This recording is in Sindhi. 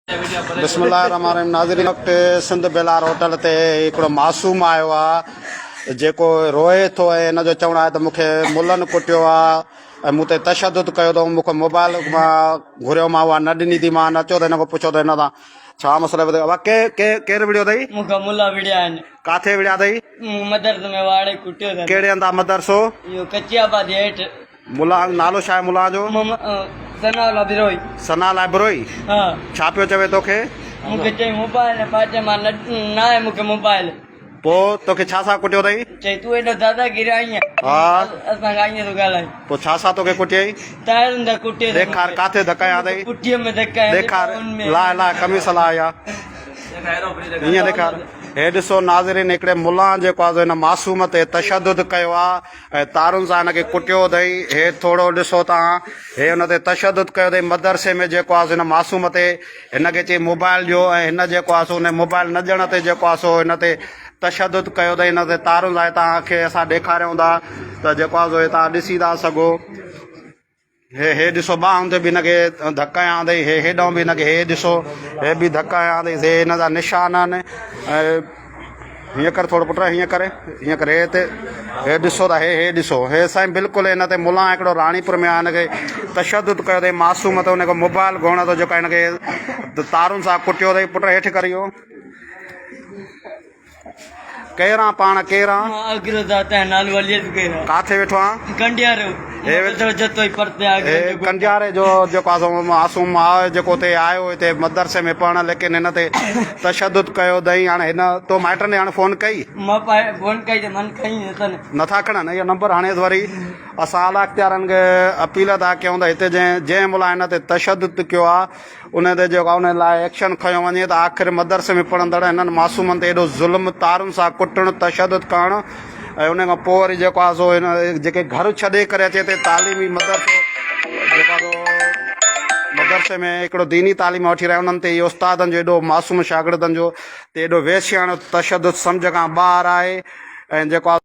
بسم الله الرحمن الرحيم ناظرين وقت سنڌ بيلار هوٽل تي هڪڙو معصوم آيو آ جيڪو روئي ٿو ۽ هن جو چوڻ آهي ته مون کي ملن ڪٽيو آ ۽ مون تي تشدد ڪيو اٿئون مون کي موبائل مان گهريو مان اها نه ڏني ٿي مان اچو ته هن کان پڇو ته هن سان ڇا مسئلو آهي ابا ڪي ڪي ڪير وڙهيو اٿئي مون کان ملا وڙهيا آهن ڪاٿي وڙهيا اٿئي مون مدرسي ۾ واڙي ڪٽيو اٿن ڪهڙي هنڌ آ مدرسو اهو ڪچي آبادي هيٺ ملان نالو ڇا آهي ملان جو؟ محمد ثناء الله بروهي. ثناء الله بروهي؟ ها. ڇا پيو چوي توکي؟ مون کي چئي موبائل نه پاء چيم مان نه ناهي مون کي موبائل. پوء توکي ڇا سان ڪٽيو اٿئي؟ چئي تون ايڏو داداگيري آهين ها. اسان کان ائين ٿو ڳالهائين. پوء ڇا سان توکي ڪٽيائين؟ ٽائرن سان ڪٽيو اٿس. ڏيکار ڪاٿي ڌڪ هنيا اٿئي؟ پٺيء ۾ ڌڪ هنيا اٿئي ڏيکار ٻانهن ۾. لاهه لاهه قميص لاهه اها. هيئن ڏيکار. هي ڏسو ناظرين هڪڙي ملان جيڪو آهي سو هن معصوم تي تشدد ڪيو آهي. ۽ تارن سان هن کي ڪٽيو اٿئي. هي ٿورو ڏسو تان هي ان تي تشدد ڪيو اٿئي مدرسي ۾ جيڪو آهي سو هن معصوم تي هن کي چئي موبائل ڏيو ۽ هن جيڪو آهي سو ان موبائل نه ڏيڻ تي جيڪو آهي سو هن تي تشدد ڪيو اٿئي هن تي تارن سان هتان کي اسان ڏيکاريون ٿا ته جيڪو آهي سو هي تان ڏسي ٿا سگهو. هي هي ڏسو ٻانهن تي به هن کي ڌڪ هنيا اٿئي هي هيڏانهن به هن کي هي ڏسو هي به ڌڪ هنيا اٿئي هي هن جا نشان آهن ۽ هيئن ڪر ٿورو پٽ هيئن ڪر هيئن ڪر هي هتي هي ڏسو ته هي هي ڏسو هي سائين بلڪل هن تي ملان هڪڙو راڻيپور ۾ آهي هن کي تشدد ڪيو اٿئي معصوم ته هن کي موبائل گهڻو ٿو جيڪو هن کي تارن سان ڪٽيو اٿئي پٽ هيٺ ڪر اهو ڪير آن پاڻ ڪير آن؟ مان اگرو ذات آهيان نالو علي اصغر آ. ڪاٿي ويٺو آن؟ ڪنڊيارو مدرسو جتوئي پرتي آگرو جو ڳوٺ. ڪنڊياري جو جيڪو آ سو معصوم ماء جيڪو اتي آيو هتي مدرسي ۾ پڙهڻ ليڪن هن تي تشدد ڪيو اٿئي هاڻي هن تو مائٽن ڏي هاڻي فون ڪئي؟ مان فون ڪئي ته من کڻي نه اٿن. نٿا کڻن اهو نمبر هڻيس وري اسان اعليٰ اختيارن کي اپيل ٿا ڪيون ته هتي جنهن جنهن ملا هن تي تشدد ڪيو آ ان تي جيڪو آهي ان لاء ايڪشن کنيو وڃي ته آخر مدرسي ۾ پڙهندڙ هنن معصومن تي ايڏو ظلم تارن سان ڪٽڻ تشدد ڪرڻ ۽ ان کان پوء وري جيڪو آهي سو هن جيڪي گهر ڇڏي ڪري اچي هتي تعليمي مدرسو جيڪو آهي سو مدرسي ۾ هڪڙو ديني تعليم وٺي رهيا انهن تي اهو استادن جو ايڏو معصوم شاگردن جو تي ايڏو وحشياڻو تشدد سمجهه کان ٻاهر آهي ۽ جيڪو آهي.